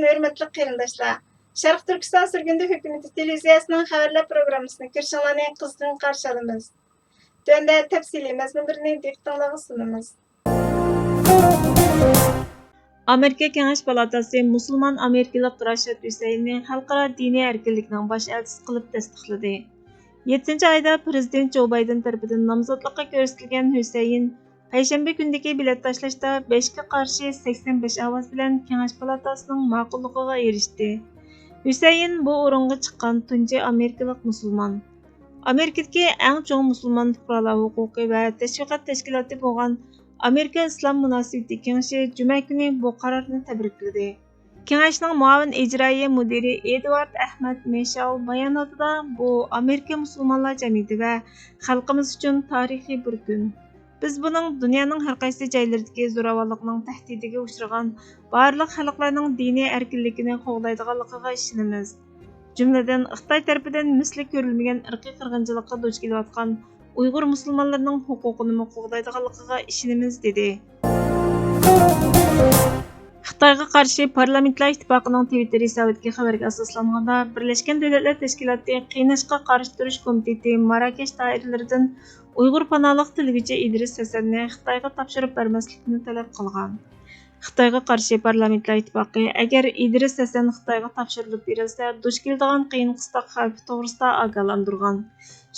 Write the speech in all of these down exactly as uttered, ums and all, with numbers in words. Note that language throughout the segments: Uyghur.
ھۆرمەتلىك قېرىنداشلار، شەرقىي تۈركىستان سۈرگۈندە ھۆكۈمىتى تېلېۋىزىيەسىنىڭ خەۋەرلەر پروگراممىسىنى كۆرۈشۈڭلارنى قىزغىن قارشى ئالىمىز. تۆۋەندە تەپسىلىي مەزمۇنلىرىنى دىققىتىڭلارغا سۇنىمىز. ئامېرىكا كېڭەش پالاتاسى مۇسۇلمان ئامېرىكىلىق راشاد ھۈسەيىننى خەلقئارا دىنىي ئەركىنلىكنىڭ باش ئەلچىسى قىلىپ تەستىقلىدى. يەتتىنچى ئايدا پىرېزىدېنت جو بايدېن تەرىپىدىن نامزاتلىققا كۆرسىتىلگەن ھۈسەيىن پەيشەنبە كۈنىدىكى بېلەت تاشلاشتا بەشكە قارشى سەكسەن بەش ئاۋاز بىلەن كېڭەش پالاتاسىنىڭ ماقۇللۇقىغا ئېرىشتى. ھۈسەيىن بۇ ئورۇنغا چىققان تۇنجى ئامېرىكىلىق مۇسۇلمان. ئامېرىكىدىكى ئەڭ چوڭ مۇسۇلمان پۇقرالار ھوقۇقى ۋە تەشۋىقات تەشكىلاتى بولغان ئامېرىكا ئىسلام مۇناسىۋىتى كېڭىشى جۈمە كۈنى بۇ قارارنى تەبرىكلىدى. كېڭەشنىڭ مۇئاۋىن ئىجرائىيە مۇدىرى ئېدۋارد ئەھمەد مېشال باياناتىدا بۇ ئامېرىكا مۇسۇلمانلار جەمئىيىتى ۋە خەلقىمىز ئۈچۈن تارىخىي بىر كۈن. بىز بۇنىڭ دۇنيانىڭ ھەر قايسى جايلىرىدىكى زوراۋانلىقنىڭ تەھدىتىگە ئۇچرىغان بارلىق خەلقلەرنىڭ دىنىي ئەركىنلىكىنى قوغدايدىغانلىقىغا ئىشىنىمىز. جۈملىدىن خىتاي تەرىپىدىن مىسلى كۆرۈلمىگەن ئىرقىي قىرغىنچىلىققا دۇچ كېلىۋاتقان ئۇيغۇر مۇسۇلمانلىرىنىڭ ھوقۇقىنىمۇ قوغدايدىغانلىقىغا ئىشىنىمىز، دېدى. خىتايغا قارشى پارلامېنتلار ئىتتىپاقىنىڭ تىۋىتتېر ھېسابىدىكى خەۋەرگە ئاساسلانغاندا، بىرلەشكەن دۆلەتلەر تەشكىلاتى قىيناشقا قارشى تۇرۇش كومىتېتى ماراكەش دائىرىلىرىدىن ئۇيغۇر پاناھلىق تىلىگۈچى ئىدرىس ھەسەننى خىتايغا تاپشۇرۇپ بەرمەسلىكنى تەلەپ قىلغان. خىتايغا قارشى پارلامېنتلار ئىتتىپاقى ئەگەر ئىدرىس ھەسەن خىتايغا تاپشۇرۇلۇپ بېرىلسە، دۇچ كېلىدىغان قىيىن قىستاق خەۋپى توغرىسىدا ئاگاھلاندۇرغان.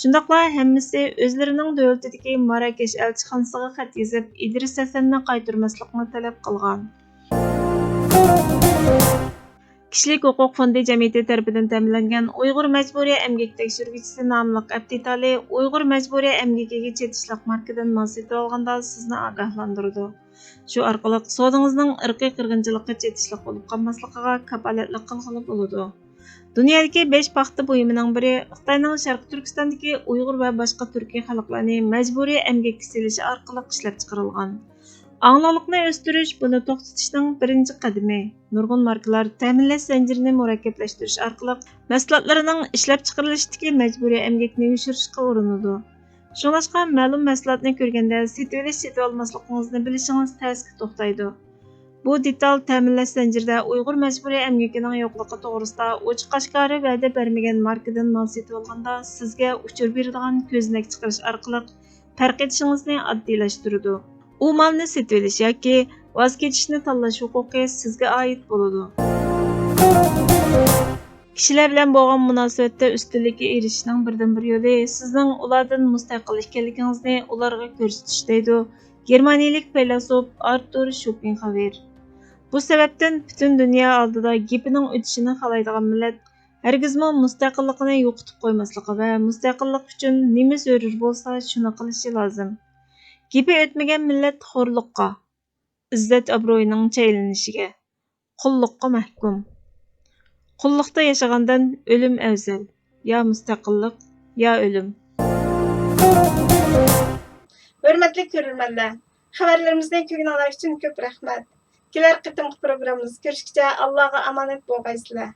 شۇنداقلا ھەممىسى ئۆزلىرىنىڭ دۆلىتىدىكى ماراكەش ئەلچىخانىسىغا خەت يېزىپ، ئىدرىس ھەسەننى قايتۇرماسلىقنى تەلەپ قىلغان. كىشىلىك ھوقۇق فوندى جەمئىيىتى تەرىپىدىن تەمىنلەنگەن ئۇيغۇر مەجبۇرىي ئەمگەك تەكشۈرگۈچىسى ناملىق ئەپتىتالى ئۇيغۇر مەجبۇرىي ئەمگىكىگە چېتىشلىق ماركىدىن مال سېتىۋالغاندا سىزنى ئاگاھلاندۇرىدۇ. شۇ ئارقىلىق سودىڭىزنىڭ ئىرقىي قىرغىنچىلىققا چېتىشلىق بولۇپ قالماسلىقىغا كاپالەتلىك قىلغىلى بولىدۇ. دۇنيادىكى بەش پاختا بۇيۇمىنىڭ بىرى خىتاينىڭ شەرقىي تۈركىستاندىكى ئۇيغۇر ۋە باشقا تۈركىي خەلقلەرنى مەجبۇرىي ئەمگەككە سېلىشى ئارقىلىق ئىشلەپچىقىرىلغان. ئاڭلىقلىقنى ئۆستۈرۈش بۇنى توختىتىشنىڭ بىرىنچى قەدىمى. نۇرغۇن ماركىلار تەمىنلەش زەنجىرىنى مۇرەككەپلەشتۈرۈش ئارقىلىق مەھسۇلاتلىرىنىڭ ئىشلەپچىقىرىلىشىدىكى مەجبۇرىي ئەمگەكنى يوشۇرۇشقا ئۇرۇنىدۇ. شۇڭلاشقا مەلۇم مەھسۇلاتنى كۆرگەندە سېتىۋېلىش، سېتىۋالماسلىقىڭىزنى بىلىشىڭىز تەسكە توختايدۇ. بۇ دېتال تەمىنلەش زەنجىرىدە ئۇيغۇر مەجبۇرىي ئەمگىكىنىڭ يوقلۇقى توغرىسىدا ئوچۇق-ئاشكارا ۋەدە بەرمىگەن ماركىدىن مال سېتىۋالغاندا سىزگە ئۇچۇر بېرىدىغان كۆزنەك چىقىرىش ئارقىلىق پەرق ئېتىشىڭىزنى ئاددىيلاشتۇرىدۇ. ئۇ مالنى سېتىۋېلىش ياكى ۋاز كېچىشنى تاللاش ھوقۇقى سىزگە ئائىت بولىدۇ. كىشىلەر بىلەن بولغان مۇناسىۋەتتە ئۈستۈنلۈككە ئېرىشىشنىڭ بىردىنبىر يولى سىزنىڭ ئۇلاردىن مۇستەقىل ئىكەنلىكىڭىزنى ئۇلارغا كۆرسىتىش، دەيدۇ گېرمانىيەلىك پەيلاسوپ ئارتۇر شوپېنخاۋېر. بۇ سەۋەبتىن پۈتۈن دۇنيا ئالدىدا گېپىنىڭ ئۆتۈشىنى خالايدىغان مىللەت ھەرگىزمۇ مۇستەقىللىقىنى يوقىتىپ قويماسلىقى ۋە مۇستەقىللىق ئۈچۈن نېمە زۆرۈر بولسا، شۇنى قىلىشى لازىم. گېپى ئۆتمىگەن مىللەت خورلۇققا، ئىززەت-ئابرۇيىنىڭ چەيلىنىشىگە، قۇللۇققا مەھكۇم. قۇللۇقتا ياشىغاندىن ئۆلۈم ئەۋزەل. يا مۇستەقىللىق، يا ئۆلۈم. ھۆرمەتلىك كۆرۈرمەنلەر، خەۋەرلىرىمىزنى كۆرگىنىڭلار ئۈچۈن كۆپ رەھمەت. كېلەر قېتىمقى پروگراممىمىزدا كۆرۈشكىچە، ئاللاغا ئامانەت بولغايسىلەر.